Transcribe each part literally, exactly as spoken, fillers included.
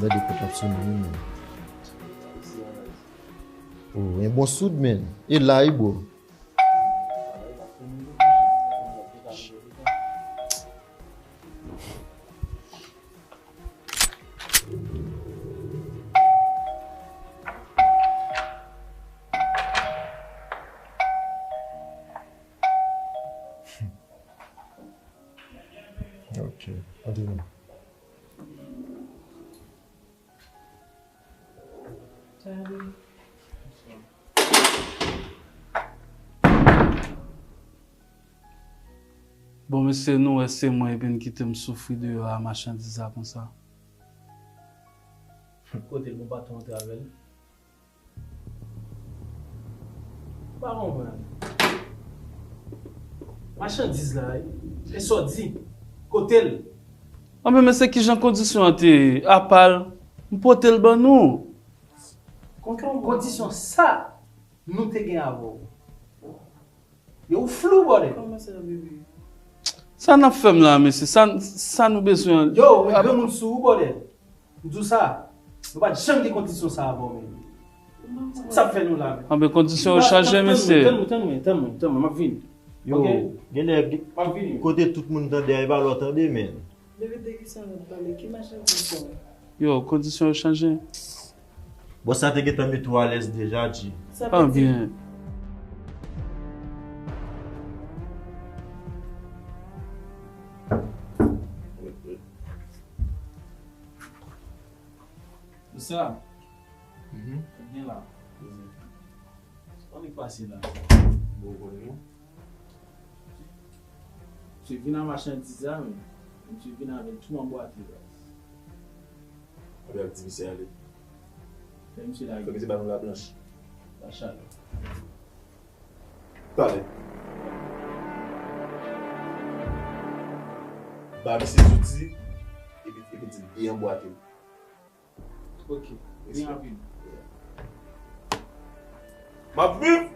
De pòt ap sonnen wi, men. Oh, en bon soud, men. E la, wi, bro. Ok. Antre non. Salut. Bon, mesye, nou wè se mwen epi n kite m soufri deyò a machandiz la konsa. Kote l, bon patwon antre avè l? Pa konprann. Machandiz la, wi. E sa w di? Kote l? Anben, men se kijan kondisyon an te ye? Apa l, m pote l ban nou. Kon-, kondisyon sa nou te gen avè w? Yo, ou flou, bòdè. Kòman sa, bebe? Sa n ap fè m la, mesye? Sa, sa nou bezwen? Yo, ou met granmoun sou ou, bòdè. M di w sa, nou pa t janm gen kondisyon sa avè w, men. Sa ap fè nou la, men. Anben, kondisyon yo chanje, mesye. Tann mwen, tann mwen, tann mwen, tann mwen, m ap vini. Yo, genlè, kote tout moun tande a, e pa lè w tande, men. Bebe, de ki sa n ap pale? Ki machandiz sa? Yo, kondisyon yo chanje. Bòs la te gentan mete w alèz deja, G. Sa vle di? Anben. Sa. Mhm. Vin la. Annik pase la. Bon, bon, non. Misye vin ak machandiz la, men misye vin avè l tou anbwate, baz. Anben, di misye ale. Fè misye lage. Fè misye ba nou lablanch. Lachalè. Talè. Ba misye zouti, epi, epi di l byen anbwate. Ok, byen rapid. M ap viv!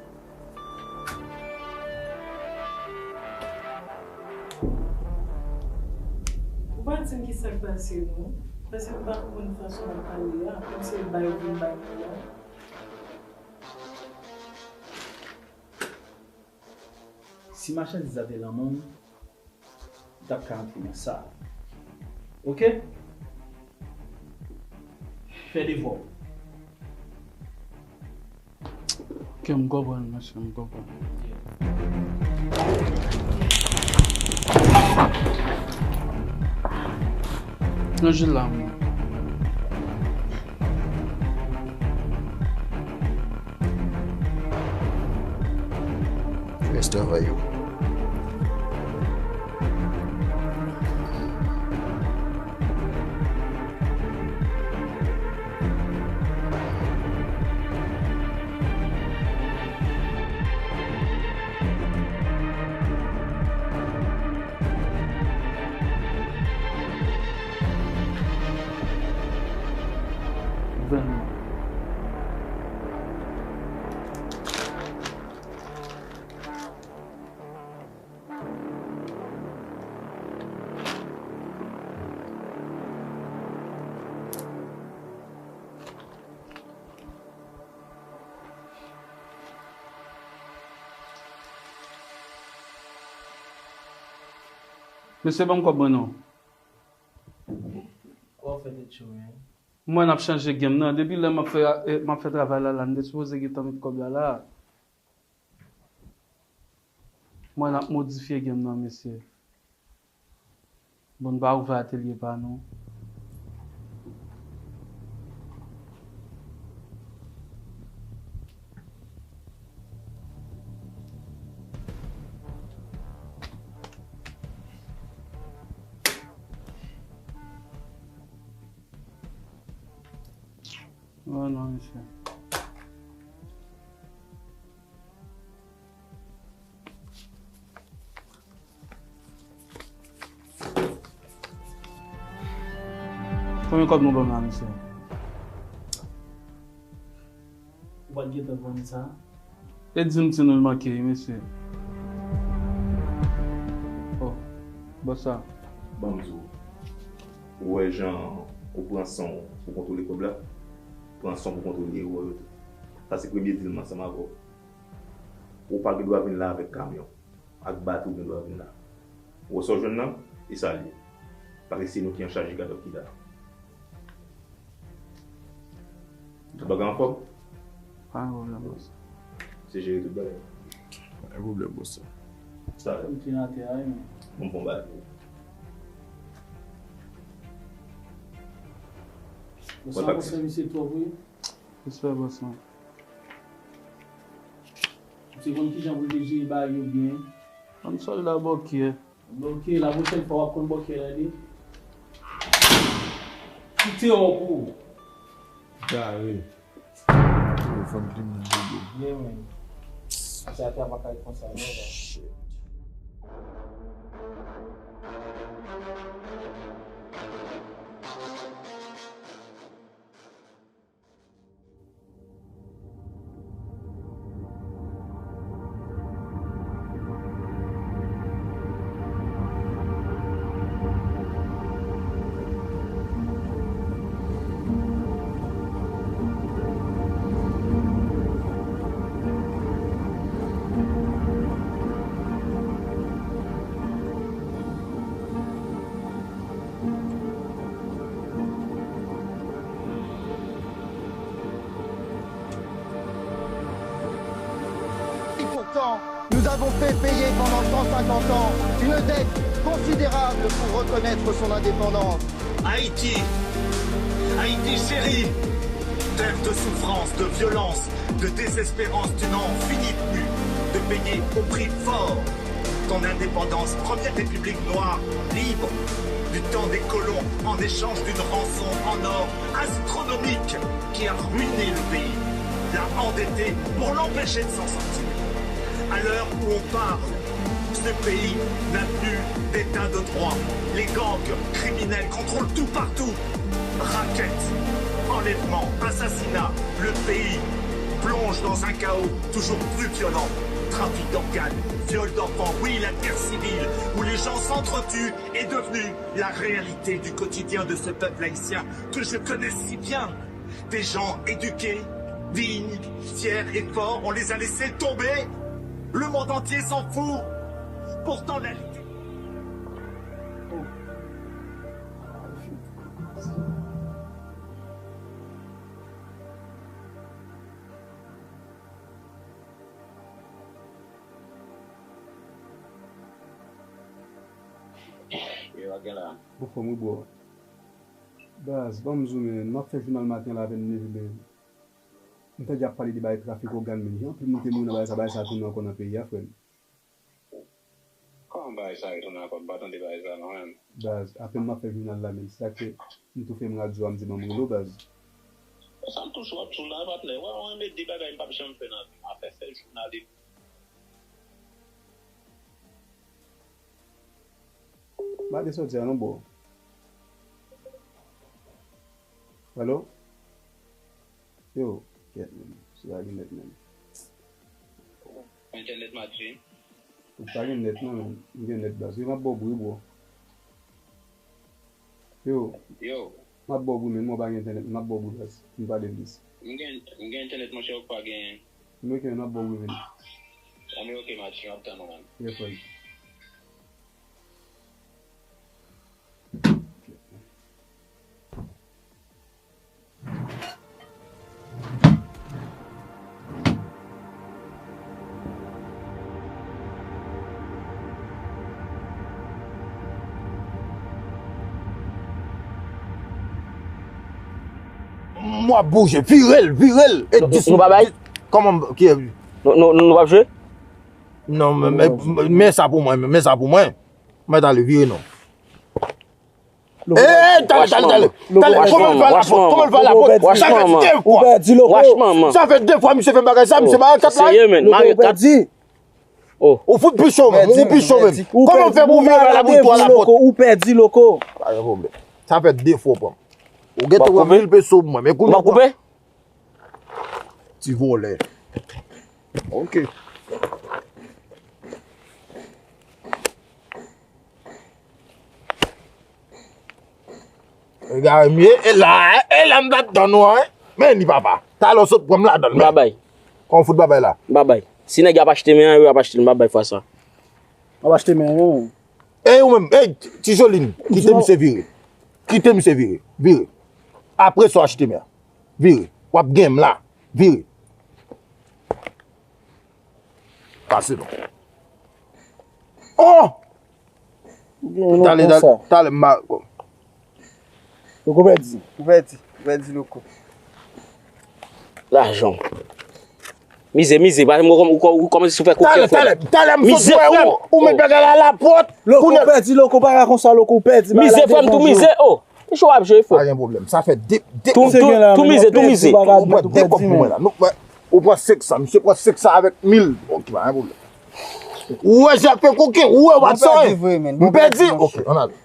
Ou pa di m ki sa k pase non, paske m pa konprann fason w ap pale a, kòmsi se bay ou vin bay mwen la. Si machandiz la te lan men w, ou t ap ka antre nan sa. Ok? Fè devwa w. Ok, m konprann, mesye, m konprann. Nan jil la, mwen. Rès travay yo. Gouvènman. Mesye, ban m kòb mwen non. Kòman w fè tèt cho, men? Mwen, n ap chanje game nan. Depi lè m ap fè, eh, m ap fè travay la, la, m te sipoze gentan met kòb la, la. Mwen, n ap modifye game nan, mesye. Bon, n pa ouvè atelye pa nou. Oh non, mesye. Konbyen kòb nou ban m la, mesye? Ou pa t gentan konn sa? E di m ti nou l manke wi, mesye. Oh, bòs sa. Ban m di w. Ou wè jan Ou pran san w pou kontwole kòb la, pran san w pou kontwole erè yo tou. Sa se premye dil m ansanm avè w. Ou pa gen dwa vin la avèk kamyon, ak bato ou gen dwa vin la. Ou wè sa w jwenn nan, e sa l ye. Paske se nou ki an chaj gadòk ki la. Tout bagay anfòm? Pa gen pwoblèm, bòs. Se jere tout bagay. Pa gen pwoblèm, bòs. Sa. M te nan tè a, wi, men. Bon, bon, bagay. Bòs, sa kontan, misye twòp, wi. Respè, bòs, mwen. Misye konn kijan pou l te jere bagay yo byen. Yon sòlda bòkyè. Bòkyè, la pwochèn fwa w ap konn bòkyè, tande. Kite w pou ou. Gare. Telefòn kriminèl yo. Yeah, man. Sa te ap kay konsa, non, non. Shit. Et pourtant, nous avons fait payer pendant cent cinquante ans une dette considérable pour reconnaître son indépendance. Haïti, Haïti chérie, terre de souffrance, de violence, de désespérance, tu n'en finis plus de payer au prix fort ton indépendance, première république noire, libre, du temps des colons, en échange d'une rançon en or astronomique qui a ruiné le pays, l'a endetté pour l'empêcher de s'en sortir. À l'heure où on parle, ce pays n'a plus d'état de droit. Les gangs criminels contrôlent tout partout. Raquettes, enlèvements, assassinats, le pays plonge dans un chaos toujours plus violent. Trafic d'organes, viol d'enfants, oui, la guerre civile, où les gens s'entretuent, est devenue la réalité du quotidien de ce peuple haïtien que je connais si bien. Des gens éduqués, dignes, fiers et forts, on les a laissés tomber. Le monde entier s'en fout. Pourtant, la Yo, pa gen la. Anfòm wi, bro. Baz, ban m di w, men, m ap fè jounal maten la, apèn m leve, men. M tande y ap pale de bagay trafik ògàn, men. Gen anpil moun te mouri nan bagay sa, bagay sa tounen ankò nan peyi a, frè m. Kòman bagay sa retounen ankò? M pa tande bagay sa non, menm. Baz, apèn m ap fè jounal la, men. Se sa k fè m tou fèm radyo a, m di ban m rele w, baz. Sa m touche w ap di w la, patnè. Wè, mwen renmen de bagay m p ap janm fè nan vi m. Afè fè jounal epi. M pa te sòti a non, bro. Alo? Yo, kèt, men. Si pa gen nèt, men. Entènèt mache. Ou pa gen nèt, non, men. M gen nèt, baz. Yo, m ap ba w bri, bro. Yo. Yo. M ap ba w bri, men. Mwen pa gen entènèt, m ap ba w bri, baz. M pale plis. M gen, m gen entènèt, monchè, ou pa gen. M ok, men m ap ba w bri, men. Anben, ok, match, m ap tann ou, man. Ye, frè. M w ap bouje, vire l, vire l. E dis nou pa bay? Kòman, ki, nou, nou, nou, nou p ap jwe? Non, men, men, men sa pou mwen, men sa pou mwen. Mèt ale, vire non. Eh, tale, tale, tale. Tale, kòman l fè lapòt? Kòman l fè lapòt? Sa fè de fwa. Sa fè de fwa misye fè bagay sa, misye bagay kat la. Ou fout picho menm, ou picho menm. Kòman w fè pou vire bay lapòt, ou pèdi, loko. Pa gen pwoblèm. Sa fè de fwa w pran. Ou gentan pran mil peso pou mwen, men kounye a. Ti vòlè. Ok. E Gade m ye, e la, e la m t ap tann ou an, wi. Men ni papa. Talè w sot pran m ladan l, men. Babay. Kòman w fout babay la? Babay. Si nèg y ap achte men an, yo ap achte l, m babay fwa sa. W ap achte men an, men. Ey, ou menm, ey, Ti Jolin, kite misye vire. Kite misye vire. Vire. Apre sa, w achte men an. Vire. W ap gen m la. Vire. Pase non. Oh! Talè, talè, talè, m ma-, Loko pèdi. Ou pèdi. Ou pèdi, Loko. Lajan. Mize, mize, pa, ou, ou, ou kòmanse sou fè koken, frè m. Talè, talè, talè, m sot wè ou, ou met bagay la lapòt. Loko pèdi, Loko, pa ka konsa, Loko, ou pèdi. Mize, frè m, tou mize, oh. Ki jwe w ap jwe, frè m? Pa gen pwoblèm. Sa fè de, de kòb. Tou mize, tou mize. Ou pran de kòb pou mwen la. Nou, ou pran senk san, misye pran senk san avèk mil. Ok, pa gen pwoblèm. Ou wè, jan fè koken, ou wè, w ap sa, m pèdi. Ok, ann ale.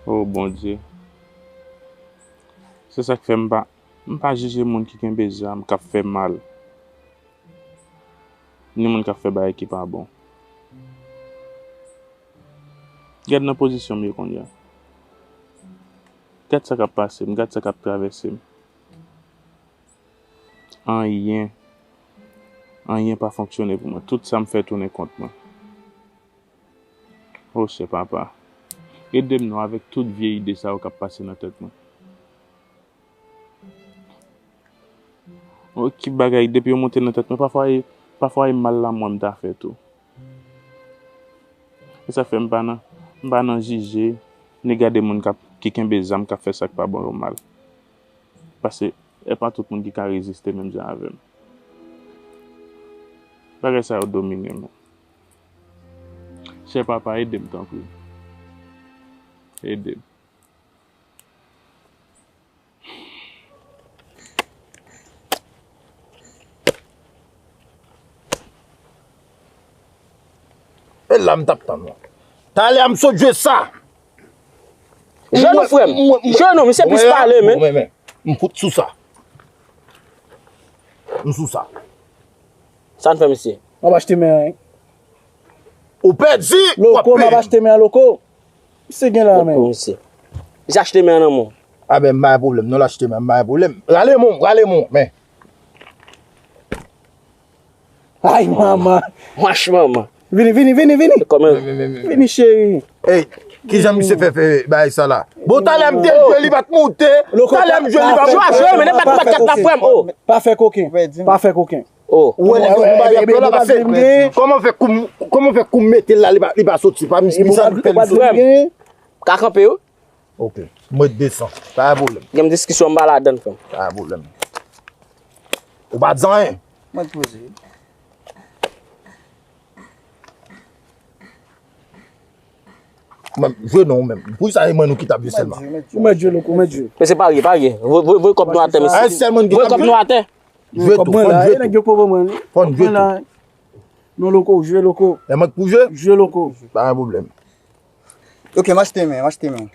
Oh, Bondye. Se sa k fè m pa, m pa jije moun ki kenbe zam, k ap fè mal. Ni moun k ap fè bagay ki pa bon. Gad nan pozisyon m ye kounye a. Gad sa k ap pase m, gad sa k ap travèse m. Anyen, anyen pa fonksyone pou mwen. Tout sa m fè tounen kont mwen. O Sè Papa, ede m non avèk tout vye ide sa yo k ap pase nan tèt mwen. O, ki bagay, depi yo monte nan tèt mwen, pafwa e, pafwa e mal la mwen m ta fè tou. E sa fè m pa nan, m pa nan jije, ni gade moun k ap, ki kenbe zam, k ap fè sa k pa bon yo mal. Paske e pa tout moun ki ka reziste menm jan avè m. Bagay sa yo domine m. Chè Papa, ede m, tanpri. Ede m. E la m t ap tann ou. Talè a m sot jwe sa. Jwe non, frè m. Jwe non, misye plis pale, men. M fout sou sa. M sou sa. Sa n fè, misye? M ap achte men an. Ou pèdi, w ap peye. Loko, m ap achte men an, Loko. Misye gen la, men. Loko, misye. Misye achte men an nan men w. A ben, m pa gen pwoblèm. Non, l achte men an, m pa gen pwoblèm. Rale men w, rale men w, men. Ay, manman. Mach manman. Vini, vini, vini, vini. Vini, cheri. Ey, kijan misye fè fè bagay sa la? Bon, talè m te jwe, li pa t moute. Talè m jwe, li pa t moute. Jwe, jwe, men pa t bat kat la, frè m, oh. Pa fè koken. Pa fè koken. Oh. Ou wè nèg yo pou bagay ap fè la, paske kòman fè kou m, kòman fè kou m mete l la, li pa, li pa soti, pa misye sa ki fè li soti. Frè m. Ka kanpe, wi. Ok. Mwen desann. Pa gen pwoblèm. Gen diskisyon m pa ladann, frè m. Pa gen pwoblèm. Ou pa di anyen. Mwen poze. Mwen jwe non, ou menm. Pou sa, e mwen nou ki t ap jwe sèlman. Ou mèt jwe, Loko, ou mèt jwe. Mesye, parye, parye. Voye, voye, voye kòb nou atè, mesye. Voye kòb nou atè. Jwe tou, fò n jwe tou. Fò n jwe tou. Non, Loko, jwe, Loko. E mwen k pou jwe? Jwe, Loko. Pa gen pwoblèm. Ok, m achte men, m achte men.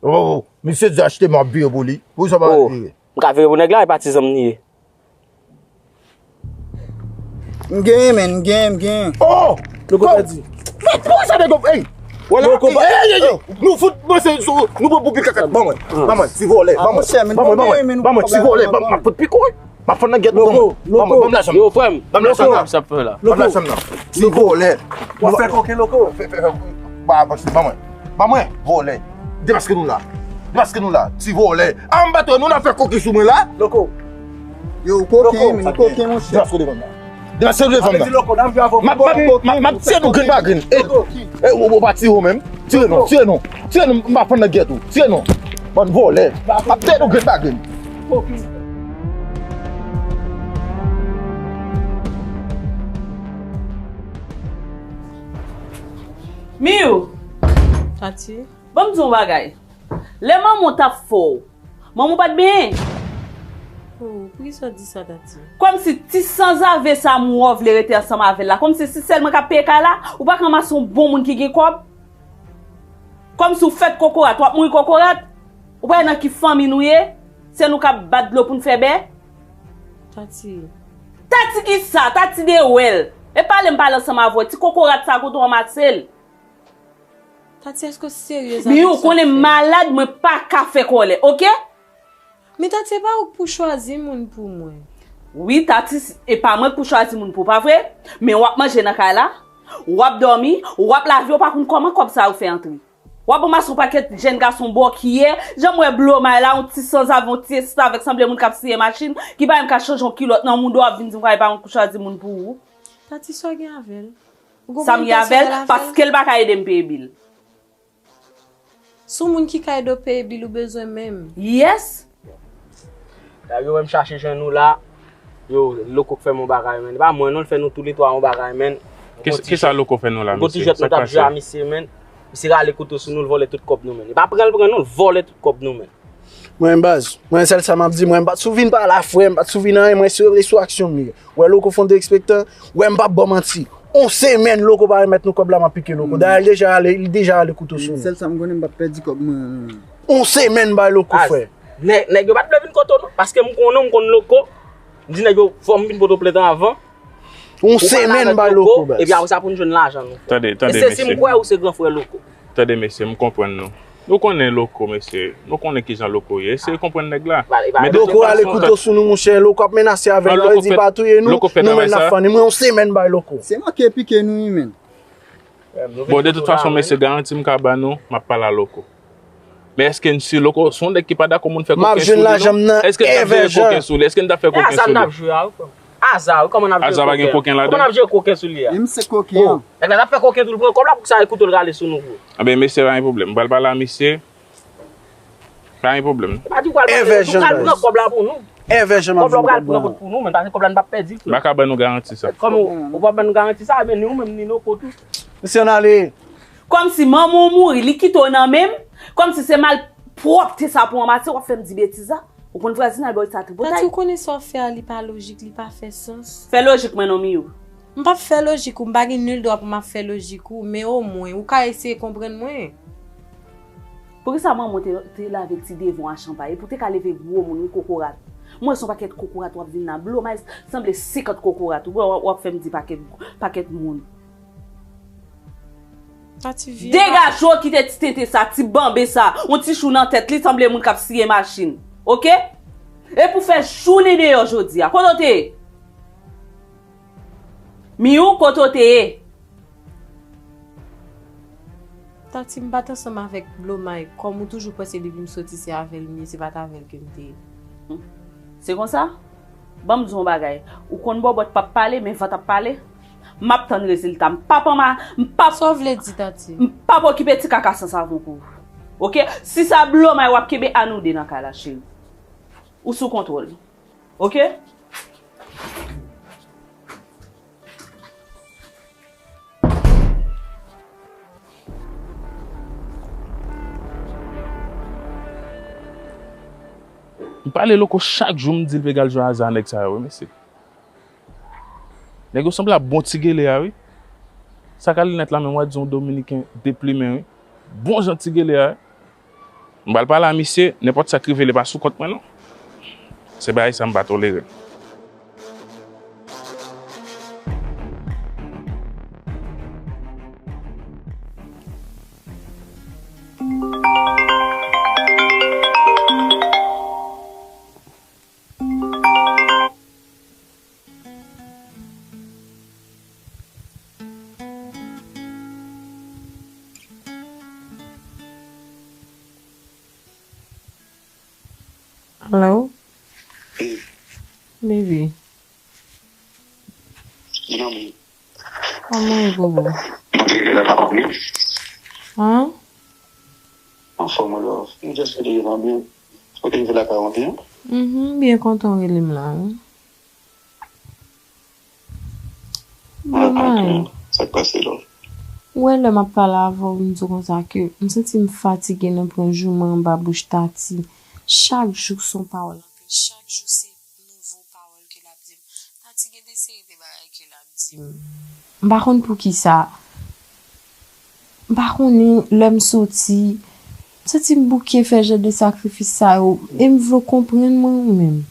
Oh, oh, misye di achte men, w ap vire pou li. Poukisa w pa vire? M ka vire pou nèg la, e pa ti zanm li ye. M genyen, men, m genyen, m genyen. Oh! Loko pèdi. Mèt, poukisa nèg yo, ey! Wala, ey, ey, ey, ey! Nou fout panse sou, nou pran pou pi kaka. Ban mwen, ban mwen, ti vòlè, ban mwen, ban mwen, ban mwen, ban mwen, ti vòlè, ban mwen, m ap fout piko, wi. M ap fè nan gèt, ban mwen, ban mwen, ban m lajan m. Yo, frè m. Ban m lajan m nan. Sa p fè la. Ban m lajan m nan. Ti vòlè. W ap fè koken, Loko. Fè, fè, fè, ba, ba, ban mwen. Ban mwen, vòlè. Depaske nou la. Depaske nou la. Ti vòlè. A, m pa t wè nou nan fè koken sou mwen la. Loko. Yo, koken, men, koken, monchè. Depaske devan m la. Depaske devan m la. M ap, m ap, m ap, m ap tiye nou grenn pa grenn. E, e, ou, ou pa tire ou menm. Tire non, tire non. Tire non, m ap pran nan gèt ou. Tire non. Bann vòlè. M ap tiye nou grenn pa grenn. Miou. Tati. Ban m di w yon bagay. Lè manman w t ap fè w, manman w pa t benyen? Oh, poukisa w di sa, Tati? Kòmsi ti sanzave sa mwen w vle rete ansanm avè l la, kòmsi se sèl mwen k ap peye kay la, ou pa ka ranmase yon bon moun ki gen kòb? Kòmsi w fèt kokorat, w ap mouri kokorat? Ou pa wè nan ki fanmi nou ye? Se nou k ap bat dlo pou n fè bè? Tati. Tati ki sa? Tati de wèl. E pale m pale ansanm avè w. Ti kokorat sa kote w ranmase l? Tati, èske w serye avèk sa w fè? Miyou, ou konnen m malad, mwen pa ka fè kòlè, oke? Men Tati, e pa ou k pou chwazi moun pou mwen. Wi, Tati, e pa mwen k pou chwazi moun pou, pa vre? Men w ap manje nan kay la, w ap dòmi, w ap lave, w pa konn kòman kòb sa yo fè antre. W ap ranmase yon pakèt jèn gason bòkiyè, jan m wè Blomay la, yon ti sanzave, yon ti restavèk, sanble moun k ap siye machin, ki pa menm ka chanje yon kilòt nan mouda w, w ap vin di m konsa e pa mwen k pou chwazi moun pou ou. Tati, sa w gen avè l? Ou gon pwoblèm pèsonèl avè l? Sa m gen avè l, paske l pa ka ede m peye bil. Se yon moun ki ka ede w peye bil ou bezwen menm. Yes. Yo menm chache jwenn nou la. Yo, Loko k fè m yon bagay, menn. E pa mwen, non, l fè nou toulètwa yon bagay, menn. Kisa, kisa Loko fè nou la, mesye? Sa k pase? Misye, menn. Misye rale kouto sou nou, l vòlè tout kòb nou, menn. E pa pran l pran, non, l vòlè tout kòb nou, menn. Mwen, baz, mwen, sèl sa m ap di, mwen, m pa t sou vin pale a frè, m pa t sou vin anyen, mwen, se, se sou aksyon m ye. Wè Loko fè yon derespektan, wè m p ap ba w manti. On semèn Loko pa remèt nou kòb la, m ap pike Loko. Dayè, l deja ale, li deja ale kouto sou nou. Sèl sa m konnen, m p ap pèdi kòb mwen. On semèn bay Loko, frè. Nèg, nèg yo pa t vle vin kote w, non, paske m konnen, m konn Loko. M di nèg yo, fò m vin pote w plent anvan. On semèn bay Loko, baz. Epi apre sa pou n jwenn lajan nou. Tande, tande, mesye. E se si m kwè ou se gran frè Loko. Tande, mesye, m konprann nou. Nou konnen Loko, mesye. Nou konnen kijan Loko ye. Eseye konprann nèg la. Men de tout fason, Loko rale kouto sou nou, monchè. Loko ap menase avè nou. Li di pa touye nou, nou menm n ap fann li. Mwen, on semèn bay Loko. Se manke pike nou, wi, menn. Bon, de tout fason, mesye, garanti m ka ba nou, m ap pale a Loko. Men èske n si Loko, se yon nèg ki pa dakò moun fè koken sou li, non? M ap jwenn lajan m nan Evè Jan. Èske n t ap jwe koken sou li? Èske n t ap fè koken sou li? Aza, wi, kòman n ap jwe koken? Aza pa gen koken ladan? Kòman n ap jwe koken sou li a? Menm se koken an. Nèg la t ap fè koken tou, l pran kòb la pou sa, e kouto l rale sou nou, bro. Anben, mesye, pa gen pwoblèm. M pral pale a misye. Pa gen pwoblèm. E pa di w pral pale, ou pral pran kòb la pou nou. Evè Jan m ap jwenn kòb mwen an. Kòb la w pral pran pou nou, men paske kòb la n p ap pèdi l, frè. M pa ka ban nou garanti sa. Kòman ou, ou p ap ban nou garanti sa, men ni ou menm, ni Loko tou. Misye, ann ale. Kòmsi manman w mouri, li kite w nan men m. Kòmsi se malpwòpte sa pou w ranmase, w ap fè m di betiz la. Ou konn vwazinay bò sa tripotay. Tati, ou konnen sa w fè a, li pa lojik, li pa fè sans. Fè lojik mwen non, Miyou. M p ap fè lojik ou, m pa gen nil dwa pou m ap fè lojik ou, men omwen, ou ka eseye konprann mwen. Poukisa manman w te, te lave ti devon a chanpay? Epi w te ka leve gwo moun, wi, kokorat. M wè se yon pakèt kokorat w ap vin la. Blomay sanble senkant kokorat. Ou wè w ap fè m di pakèt, pakèt moun. Degaje w, kite ti tenten sa, ti banben sa, yon ti chou nan tèt li, sanble moun k ap siye machin. Oke? Epi w fè jounen deyò jodi a. Kote w te ye? Miyou, kote w te ye? Tati, m pa t ansanm avèk Blomay. Kòm ou toujou panse depi m soti se avè l m ye, se pa t avè l ke m te ye. Se konsa? Ban m di w yon bagay. Ou konn bòbòt p ap pale, men vant ap pale. M ap tann rezilta. M p ap anma, m p ap... Sa w vle di, Tati? M p ap okipe ti kaka san savon pou ou. Oke? Si sa Blomay w ap kenbe a nou de nan kay la, cheri. Ou sou kontwòl. Oke? M pale Loko chak jou, m di l pe gal jwe aza nèg sa yo, wi, mesye. Nèg yo sanble ap bon ti gele a, wi. Sa ka linèt la menm, w a di yon dominiken deplimen, wi. Bon jan ti gele a, wi. M pral pale a misye, nenpòt sa k rive li pa sou kont mwen non. Se bagay sa m pa tolere. Hello? Baby. Kòman w ye, bobo? Hein? Anfòm, love. M just rive byen. Ou te rive lakay ou byen? Mhm, byen kontan w rele m la, wi. Mwen, sa k pase la? Ou wè lè m ap pale avè w, m di w konsa ke m santi m fatige nan pran jouman anba bouch Tati. Chak jou se yon pawòl anpil, chak jou se nouvo pawòl ke l ap di m. Tati gen de seri de bagay ke l ap di m. M pa konn poukisa. M pa konnen lè m soti. M santi m bouke fè jan de sakrifis sa yo. E m vle w konprann mwen ou menm.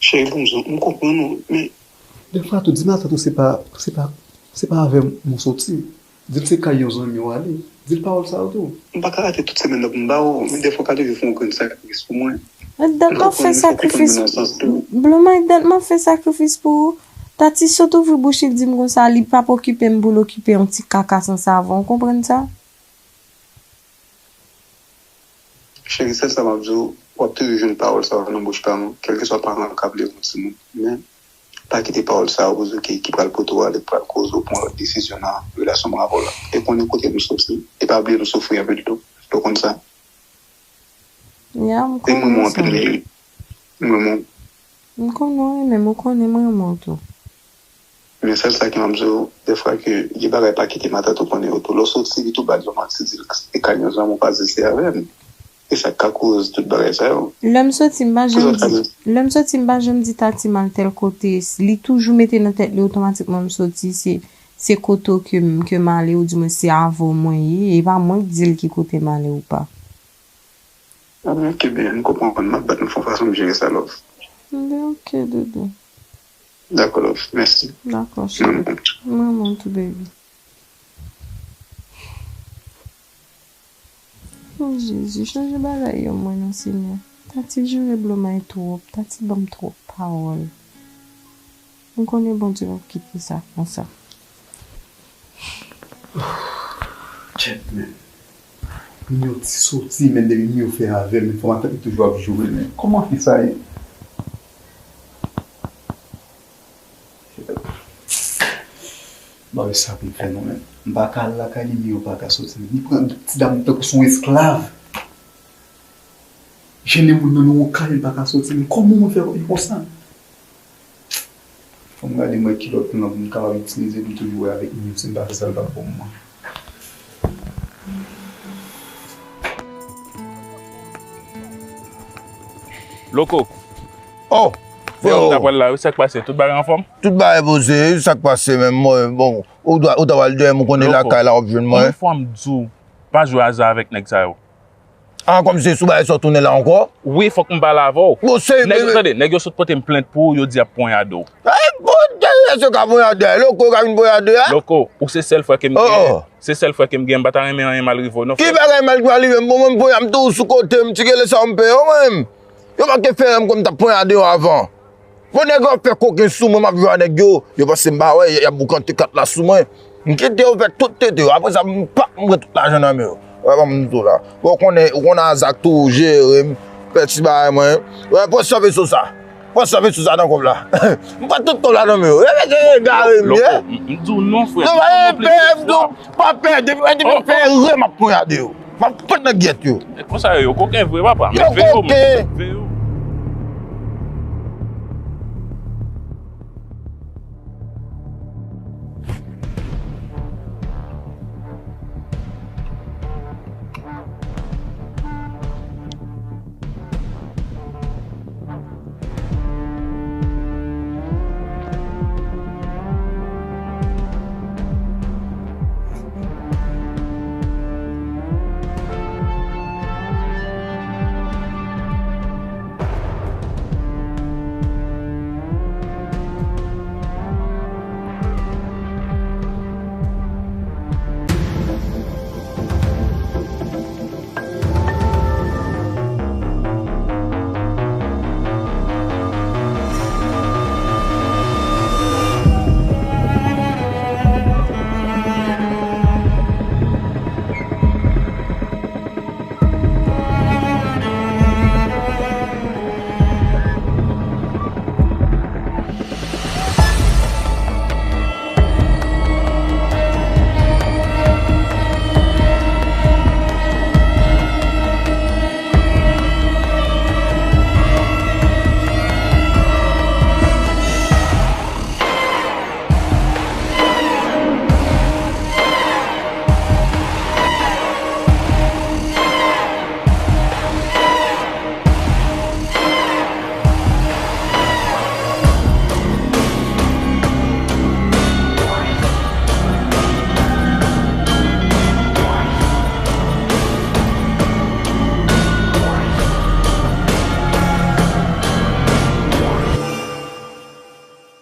Cheri, bon, m konprann ou, men. Defwa tou, di matant ou se pa, se pa, se pa avè m ou soti. Di l se kay yon zanmi w ale. Di l pawòl sa yo tou. M pa ka rate tout semèn nan pou m ba w, men defwa w ka toujou fè yon grenn sakrifis pou mwen. Mwen dat m ap fè sakrifis. Blomay, dat m ap fè sakrifis pou ou. Tati sot ouvri bouch li di m konsa, li p ap okipe m pou l okipe yon ti kaka san savon. Ou konprann sa? Cheri, sèl sa m ap di w, w ap toujou jwenn pawòl sa yo nan bouch pa m, kèlkeswa paran an k ap leve yon timoun. Men, pa kite pawòl sa yo pou di w ki, ki pral pote w ale, ki pral koze w pran lòt desizyon nan relasyon mwen avè w la. E konnen kote nou soti, e pa bliye nou soufri anpil tou. Ou konn sa? Ya, m konnen sa. Mwen, mwen, mwen, mwen, M konnen w renmen m, ou konnen m renmen w tou. Men sèl sa ke m ap di w, defwa ke gen bagay pa kite matant ou konnen yo tou. Lè w soti, li tou ba l yon manti, di l se kay yon zanmi w pa di l se avè m. E sa k ka koz tout bagay sa yo. Lè m soti, m pa janm di, lè m soti, m pa janm di Tati m al tèl kote. Li toujou mete nan tèt li otomatikman m soti, se, se kote w ke m, ke m ale, oudimwen se avè w mwen ye. E pa mwen k di l ki kote m ale ou pa. Ah, ok, ben, m konprann. M ap bat nou fè yon fason m jere sa, love. Ben, ok, doudou. Dakò, love. Mèsi. Dakò, cheri. Mwen renmen w tou, baby. O Jezi, chanje bagay yo mwen non, Senyè. Tati jere Blomay twòp, Tati ban m twòp pawòl. M konnen Bondye p ap kite sa konsa. Tchèt, men. Miyò ti soti, men depi Miyò fè avè l, men fò matant li toujou ap joure l, men kòman fi sa ye? Bagay sa pou m fè non, men. M pa ka al lakay li, Miyò pa ka soti. Li pran ti dam tankou se yon esklav. Jennen moun nan nan yon kay, li pa ka soti. Men kòman mwen fè konsa? Fò m gade mwen kilòt lan pou m kapab itilize pou m toujou wè avèk Miyò, si m pa fè sa l p ap bon pou mwen. Loko. Oh! Yo, m ta pral la, wi, sa k pase? Tout bagay anfòm? Tout bagay poze, wi, sa k pase menm? Mwen, bon, ou ta, ou ta pral dèyè m, ou konnen lakay la w ap jwenn mwen. Yon fwa m di w, pa jwe aza avèk nèg sa yo. Ah, kòmsi sou bagay sa w tounen la ankò? Wi, fòk m pale avè w. Bon, se nèg yo, tande, nèg yo sot pote m plent pou ou, yo di y ap ponyade w. Ey, Bondye, èske yo ka ponyade a? Loko ka vin ponyade a? Loko, ou se sèl frè ke m genyen. Se sèl frè ke m genyen, m pa ta renmen anyen mal rive w non, frè. Ki bagay mal ki pral rive m? Bon, mwen m ponyade m toujou sou kote m, ti gele sa m peye yo menm. Yo manke fè m kòm m t ap ponyade yo avan. Bon, nèg yo ap fè koken sou mwen, m ap jwe a nèg yo. Yo panse m pa wè, y ap boukante kat la sou mwen. M kite yo fè tout tete yo. Apre sa, m pap, m pran tout lajan nan men yo. Wè, ban m di w la. Bon, ou konnen, ou konnen Azak toujou jere m, fè ti bagay mwen. Wè, pran san peso sa. Pran san peso sa nan kòb la. M pran tout kòb la nan men yo. E mesye egare m ye. Loko, m, m di w non, frè. Non, pa pè, m di w, pa pè. Depi, depi m fè erè, m ap ponyade yo. M ap fèt nan gyèt yo. E konsa yo, yo koken vre, papa. Yo koken. Veye yo.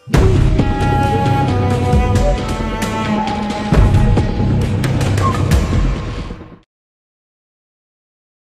Wi,